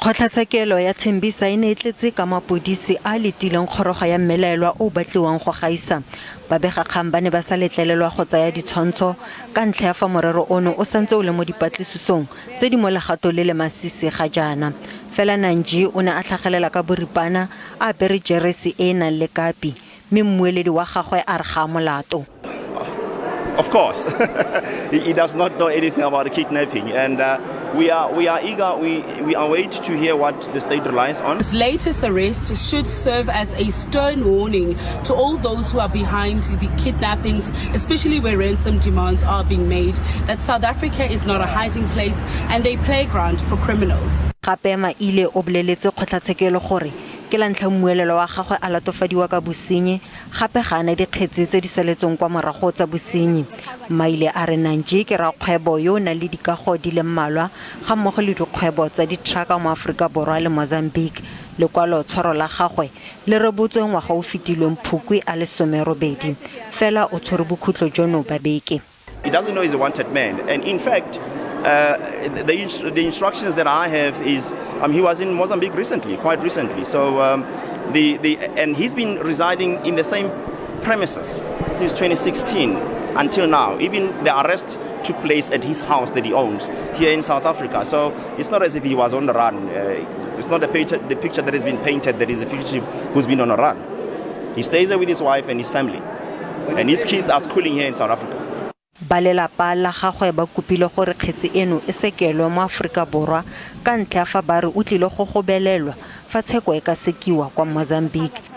Kgotlatshekelo ya Tembisa e ne e tletse ka mapodisi a a letileng kgorogo ya mmelaelwa o o batliwang go gaisa. Babegakgang ba ne ba sa letlelelwa go tsaya ditshwantsho ka ntlha ya fa morero ono o santse o le mo dipatlisisong tse di mo legatong le le masisi ga jaana. Fela Nanji o ne a tlhagelela ka boripana a apere jeresi e e nang le kapi mme mmueledi wa gagwe a re ga a molato. Of course, he does not know anything about the kidnapping, and we are eager. We await to hear what the state relies on. His latest arrest should serve as a stern warning to all those who are behind the kidnappings, especially where ransom demands are being made, that South Africa is not a hiding place and a playground for criminals. Gape Maile o boleletse kgotlatshekelo gore ke la ntlha mmuelelo wa gagwe a latofadiwa ka bosenyi, gape ga ana dikgetse tse di saletsweng kwa morago tsa bosenyi. Maile a re Nanji ke rakgwebo yo o nang le dikago di le mmalwa ga mmogo le dikgwebo tsa ditrucka mo Aforika Borwa le Mozambique. Lekwalo tshwaro la gagwe le rebotswe ngwaga o fetilweng Phukwi a le 18, fela o tshwere bokhutlo jono ba beke. He doesn't know he's a wanted man, and in fact, the instructions that I have is he was in Mozambique recently, quite recently. So, the and he's been residing in the same premises since 2016 until now. Even the arrest took place at his house that he owns here in South Africa. So it's not as if he was on the run. It's not the picture that has been painted that he's a fugitive who's been on a run. He stays there with his wife and his family, and his kids are schooling here in South Africa. Ba lelapa la gagwe ba kopile gore kgetse eno e sekelwe mo Aforika Borwa ka ntlha ya fa ba re o tlile go gobelelwa fa tsheko e ka sekiwa kwa Mozambique.